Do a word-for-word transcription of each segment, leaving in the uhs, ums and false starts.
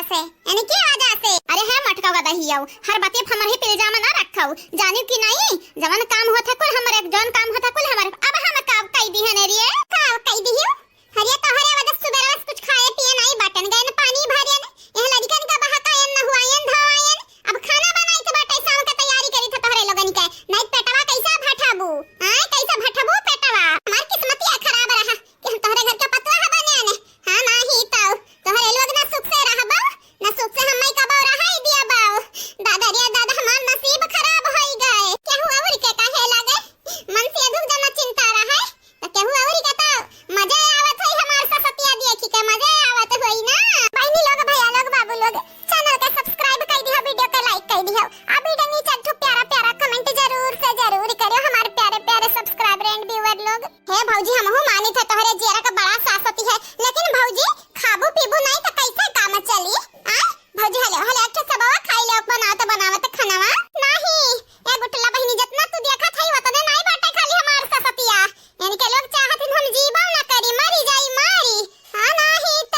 से, यानी के वजह से? अरे हे मटका गदहियाऊ, हर बतिया पे हमर ही पे इल्जाम ना रखऊ, जानिउ कि नाहीं? जवन काम होत है कुल हमरे, जवन काम होत है कुल हमरे। अब हम का कइ दिहन रे? का कइ दिहिउ? अरे तोहरे वजह से सुबेरवा से कुछ खाए पिए नाहीं बाटेन, गएन पानी भरेन, एह लड़िकन का बहकाएन, नहुआएन, धोआएन। अब खाना बनाए के बाटे, शाम के तैयारी करी थे तोहरे लोगन के, नाहीं पेटवा कैसे भठबू? आय, कैसे भठबू पेटवा? हमार किस्मतिया खराब रहा कि हम तोहरे घर के पतोह बनेन। हाँ, नाहीं तउ तोहरे लोग ना सुख से रहबो, ना सुख से हम्मे कबो रहै दियबो। दादा रे दादा, हमार नसीब खराब होइ गए। केहू अउर के कहे लगे, मन से दुख जना चिंता रहै, त केहू अउर के त मजे आवत होई हमार ससतिया देखी के, मजे आवत होई ना। बहिनी लोग, भैया लोग, बाबू लोग, channel के subscribe कइ दिहो, video के like कइ दिहो, आ video नीचे एक ठो प्यारा प्यारा comment जरूर से जरूर करियो हमार प्यारे प्यारे subscriber and viewer लोग। हे भौजी, हमहू मानित है तोहरे जियरा के बड़ा सासती है, लेकिन भौजी, खाबू पीबू नाहीं त कैसे काम चली? आय, भौजी, हले, हले, एक ठे सबवा खाई ले, बनावत, बनावत खनवा। नाहीं, ए गुटला बहिनी, जतना तू देखत हई, ओतने नाहीं बाटे खाली हमार ससतिया। इनके लोग चाहत हन हम जीबो ना करी, मरी जाई, मरी। हाँ, नाहीं त।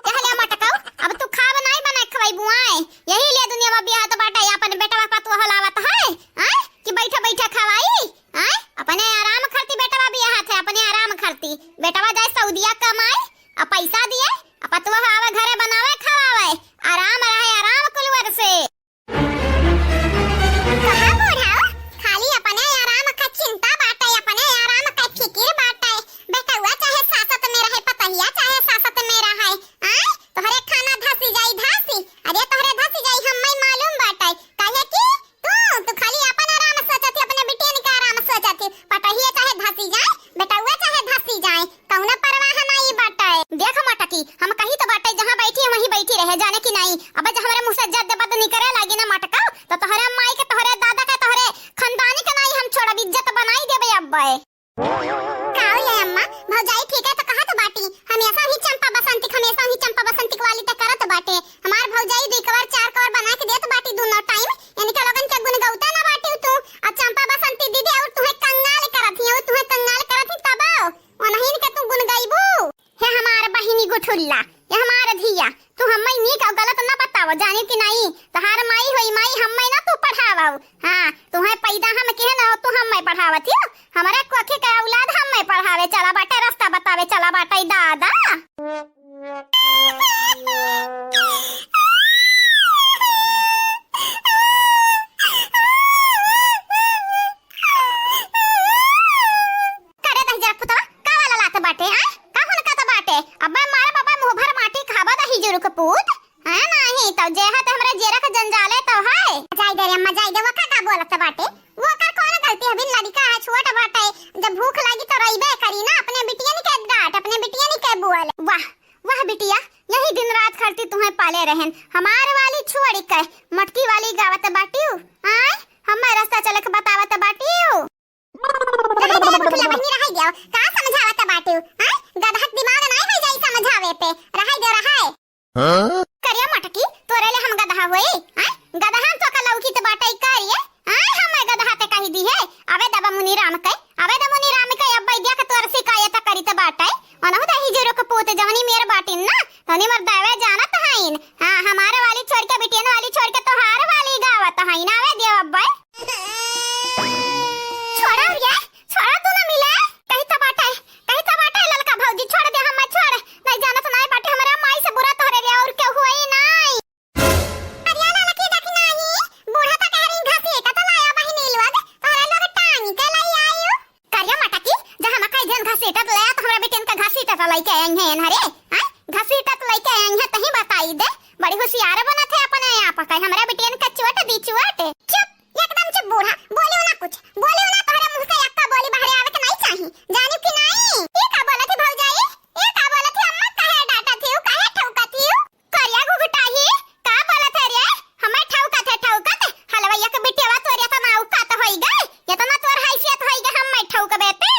कहले मटकऊ, अब तू खाब नाहीं बनाए खवई बुआए। यही लिए दुनिया में बियाहत बाटे, अपन बेटवा पतोह लावत है, आय? कि बैठे बैठे खवाई, आय? अपने आराम खरती बेटवा बियाहत है, अपने आराम खरती। बेटवा जाए सऊदिया कमाए, आ पैसा दिए, आ पतोह आवे घरे बनावे खवावे, आराम रहे, आराम कुलवर से। कहा बूढ़ा, खाली अपने आराम का चिंता बाटे, अपने आराम का फिकिर बाटे। बेटउआ चाहे सासत में रहे, पतहिया चाहे सासत में रहे, आय, तोहरे खाना धसी जाई धसी, अरे तोहरे धसी जाई, हम्मे मालूम बाटे। काहे कि तू, तू खाली अपन आराम सोचत ही, अपने बिटियन के आराम सोचत ही। पतहिया चाहे धसी जाए, बेटउआ चाहे धसी जाए, कउनो परवाह नाहीं बाटे। देख मटकी, हम कही त बाटे, जहाँ बैठी हम वहीं बैठी रहे, जाने कि नाहीं। अब जब हमरे मुँह से जद बद निकरे लागी ना मटका, त तोहरे माई के, तोहरे दादा के, तोहरे खानदानी के नाहीं हम छोड़ब, इज्जत बनाई देबे अब्बे। काऊ ये अम्मा, भौजाई ठीक है त कहत बाटी, हमेशा ही चंपा बसंती, हमेशा ही चंपा बसंती वाली त करत बाटे। हमार भौजाई दुई कवर चार कवर बना के देत बाटी दूनो time, इनके लोगन के गुन गौता ना बाटी तू। आ चंपा बसंती दीदी और तुहे कंगाल करत ही, और तुहे कंगाल करत ही तब ओनहिन के तू गुन गइबू। हे हमार बहिनी गुठुल्ला, हे हमार धिया, तू हम्मे नीक अउ गलत न बतावो, जानिउ कि नाहीं? तोहार माई होई माई, हम्मे न तू पढ़ावो। हाँ, तुहे पैदा हम किहे न हो, तू हम्मे पढ़ावत हियो। हमरे कोखी के औलाद हम्मे पढ़ावे चला बाटे, रस्ता बतावे चला बाटे दादा। करे दहिजरा पुतवा, का वाला लात बाटे, आय? का हुनकत बाटे? अब्बे मारब, अब्बे मुँह भर माटी खाबा दहिजरू के पूत। हाँ, नाहीं तउ जे है त हमरे जियरा के जंजाले तउ है। जाई दे रे अम्मा, जाई दे, वो का, का बोलत बाटे? वो ओकर कौन गलती है? अभी लड़िका है, छोट बाटे, जब भूख लागी तउ रइबे करी ना, अपने बिटियन के डाँट, अपने बिटियन के बोल। वाह, वाह बिटिया, यही दिन रात खरती तुहे पाले रहेन, हमार वाली छोड़ि के, मटकी वाली गावत बाटिउ, आय? हम्मे रस्ता चलक बतावत बाटिउ। रहाई दे, गुठला बहिनी, रहाई दे। का समझावत बाटू? हाँ? गदहक दिमाग नाई होइ जाई समझावे पे। रहाई दे, रहाई। हाँ? करिया मटकी, तोरे ले हम गदहा होई? हाँ? गदहा तो का लौकी त बाटई करिए। हाँ, हम गदहा ते कही दी है। आवे दबा मुनी राम के, आवे द मुनी राम के, अब बैद्या के तोर शिकायत करी त बाटई। ओनहु दहिजरू के पूत जवनी मेर बाटिन ना, तनी मर दावे जानत हईन। हाँ, हमार वाली छोड़ के, बिटियन वाली छोड़ के, तोहार वाली गावत हईन। आवे दियो अब्बे। छोड़ा रे, छोड़ा, तू ना मिले। कही त बाटे, कही त बाटे, ललका भौजी, छोड़ दे, हम छोड़। नहीं जानत नाई बाटे, हमरा माई से बुरा तोहरे ले और केहू होई नाई। अरे ललकी देखी नाही, बूढ़ा त कह रही घसीटा त लाया बहिनी लोग, तोहरे लोग टांग के लाई आयु। करिया मटकी, जहाँ मकई जन घसीटत ले, त हमरा बिटियन का घसीटत लइके आई हैं हरे, हैं? घसीटत लइके आई हैं, तहीं बताई दे। बड़ी होशियार बनत है अपने आप के, हमरा बिटियन का चोट दी चोट। चुप, एकदम चुप बूढ़ा, बोलियो ना कुछ, बोलियो ना, तोहरे मुँह से एक्का बोली बाहरे आवे के नहीं चाही, जानियो कि नहीं? ई का बोलत ही भौजाई? ई का बोलत ही अम्मा? काहे डांटत ही? काहे ठौकत ही? करिया घुघुटाही, का बोलत है रे? हम्मे ठौकत है, ठौकत? हलवैया के बिटियावा तोर एतना औकात होई गए, एतना तोर हैसियत होई गए, हम्मे ठौकबे ते?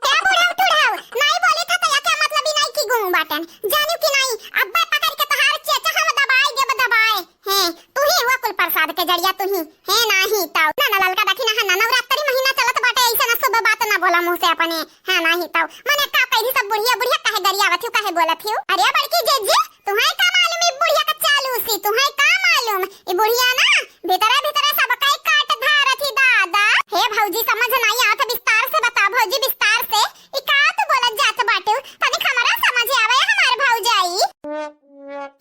क्या बूढ़ा ठुढ़ाऊ, नाई बोली था तो या क्या मतलब ही नाई कि गुंग बाटन, जानियो कि नाई, अब्बे पकड़ के तोहार चेचा हम दबाई देब दबाए। हैं, तू ही हुआ कुल प्रसाद के जरिया, तू ही। हैं, नाही ताऊ। ना, ना, ललका देखी ना, ना, नवरात्रि महीना चलत बाटे, ऐसे ना शुभ बात ना बोला मुँह से अपने। हाँ, नाही ताऊ। मने का कही सब बुढ़िया, बुढ़िया काहे गरियावत हियो, काहे बोलत हियो? अरे बड़की जेजी, तुहैं का मालूम ई बुढ़िया का चालूसी, तुहैं का मालूम? ई बुढ़िया ना भीतरे भीतरे सबका ही काट धारत ही दादा। हे भौजी, समझ नाहीं आवत, विस्तार से बता भौजी, विस्तार से। ई का तू बोलत जात बाटू? तनिक हमरा समझ आवे हमार भौजाई।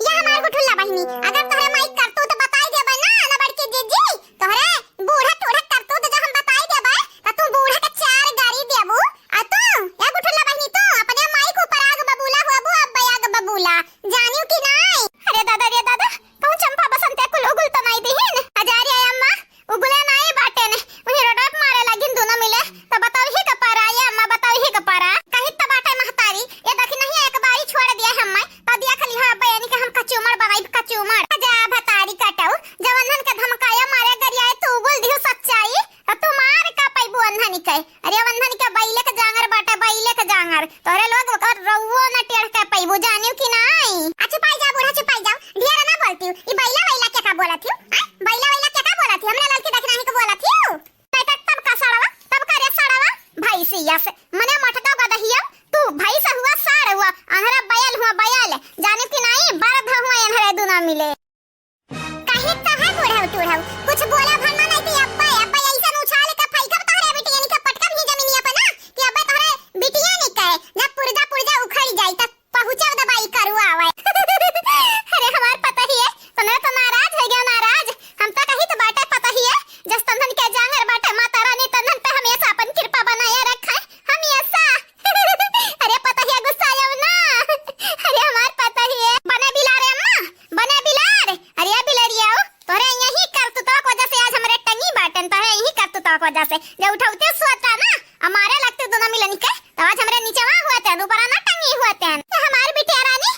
या हमार गुठुल्ला बहिनी, अगर तोहरे माई करतूत बताई देबे ना, ना बड़की जीजी, तोहरे बूढ़ा टूढ़ा करतूत जब हम बताई देबे, त तू बूढ़ा के चार गारी देबू। आ तू, या गुठुल्ला बहिनी, तू अपने माई के ऊपर आग बबूला हुआ बू, अब आग बबूला। जानियो कि नाई? अरे दादा रे दादा, कहूँ चंपा बसंतिया कुल उगुल त नाई दिहिन? अजारी आय अम्मा, उगुले नाई बाटेन। उन्हीं रोडवा पे मारे लागिन दुनो मिले। त बताऊ ही का पारा, ये अम्मा, बताऊ ही का पारा। कही त बाटे महतारी, ये देखी नहीं एक बारी छोड़ दिया हम्मै। त दिया खाली हाँ बयानी के हम कचूमर बनाई, कचूमर। जा भतारी कटऊ, जवनन के धमकाया मारे गरियाए तू उगुल दिहू सच्चाई। त तू मार का पैबू अन्हनी के? अरे वंधन के बैले के जांगर बाटे, बैले के जांगर। तोहरे लोग ओकर रउओ न टेढ़ के पैबू, जानियो कि नाई? आ चुपाई जा बूढ़ा, चुपाई जा, ढेर ना बोलती हूँ। ई बैला वैला के का बोलत हियो? आय, बैला वैला के का बोलत हियो? हमरा ललकी दखिनाही के बोलत हियो? नहीं त तब का सड़वा, तब का रे सड़वा? भैंसिया से, मने मोटका गदहिया, तू भैंस हुआ, साड़ हुआ, अन्हरा बैल हुआ, बैल, जानियो कि नाई? बरध हुआ अन्हरे दुना मिले। काहे, काहे बूढ़ऊ टूढ़ऊ? कुछ बोला भर ना, नहीं तो अब्बे, अब्बे ऐसन उछाल के फेंकब तोहरे बिटियन के, पटकब ही जमीनिया पे ना, कि अब्बे तोहरे बिटियन के जब पुर्जा, पुर्जा उखड़ जाई, तब पहुँचब दबाई करुआ आवे। अरे हमार पतोहिए, तने तो नाराज हो गया, नाराज। हम तो कही तो बाटे पतोहिए, जस तंधन के जांगर बाटे माता रानी, तंधन पे हमेशा अपन कृपा बनाए रखे। हम ऐसा अरे पतोहिया गुस्सा आयो ना। अरे हमार पतोहिए, बने बिलार अम्मा, बने बिलार। अरे बिलरिया, तोहरे यही करतूतवा के वजह से आज हमरे टंगी बाटेन, तोहरे यही करतूतवा के वजह से। जब उठौते सोता ना, हमारे लगते दुनो मिलन के, तब आज हमरे नीचवा हुआ तेन, ऊपरा ना टंगी हुआ तेन। ये हमार बिटिया रानी,